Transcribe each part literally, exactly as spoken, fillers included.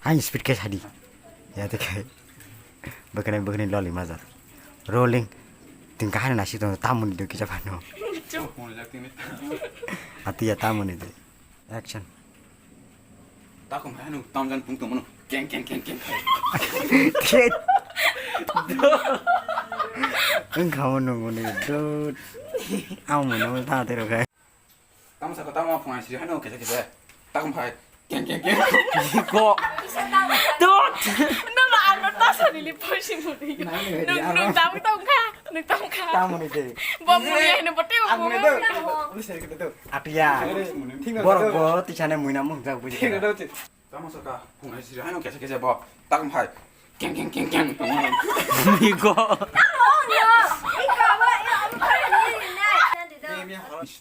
Ang speed khe sadi. Ya te khai. Bwkhwnai bwkhwnai loli majak. Rolling. Tin kahani nasi tong tamoni do kisa phano. Atiya tamoni de. Action. Takum hai no tamjan pung tong mano. Keng keng keng keng. Thit. Ang khamu nunguni dud. Ang mano ta te rokai. Tamo saka tamo phungai siri hano kese kese. Takum phai. Keng keng keng. Ko. Dot. No no ano ta sani li poisi muni. Nung nung tamo tong kha. Nung tong kha. Tamo ni de. Bo muni hino bote. Ang muni de. Uli seri kete de. Atia. Thik na. Borok bo tisane muina mung jak buji. Thik na de. Tamo saka phungai siri hano kese kese bo. Takum phai. Keng keng keng keng. Miko.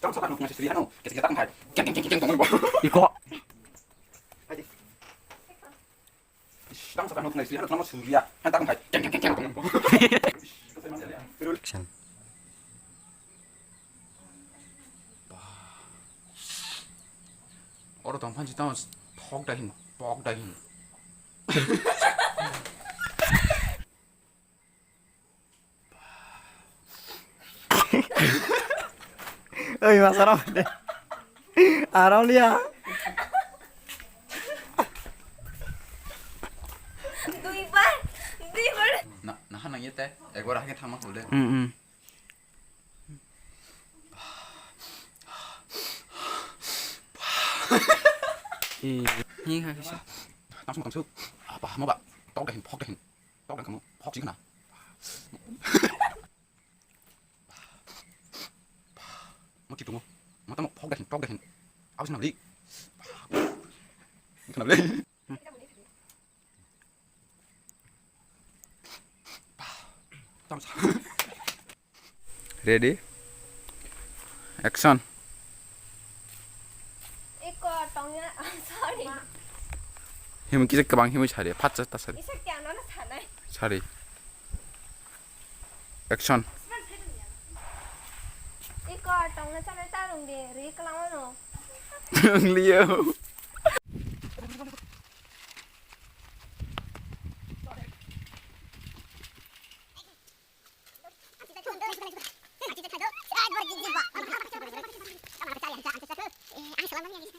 Tamo saka phungai siri hano kese kese takum phai. Keng keng keng keng keng bo. Iko. Tamo saka phungai siri hano tamo suriya. Han takum phai. Keng keng keng keng. Action. Oro tong phansi tamo thok da hin, pok da hin. Oi, masarok de. Aram liya. Duibar, duibar. Na, naha nang yete, ekbar hake thangma khulde. Hmm, hmm. Eh, ni kha kisa. Tangsu tangsu. Apa mo ba? Tok dahin, phok dahin. Tok dahin kamu, phok sih kena. Mo kitu mo. Mata mo phok dahin, tok dahin. Apa sih nabli? Kenapa? Ready? Action. Iko tongya, sorry. Himwi kisa kwbang himwi sari, phatsa ta sari. Isa kya no na sanai. Sari. Action. Iko tongna chale ta rung de, ri klang no. Liyo.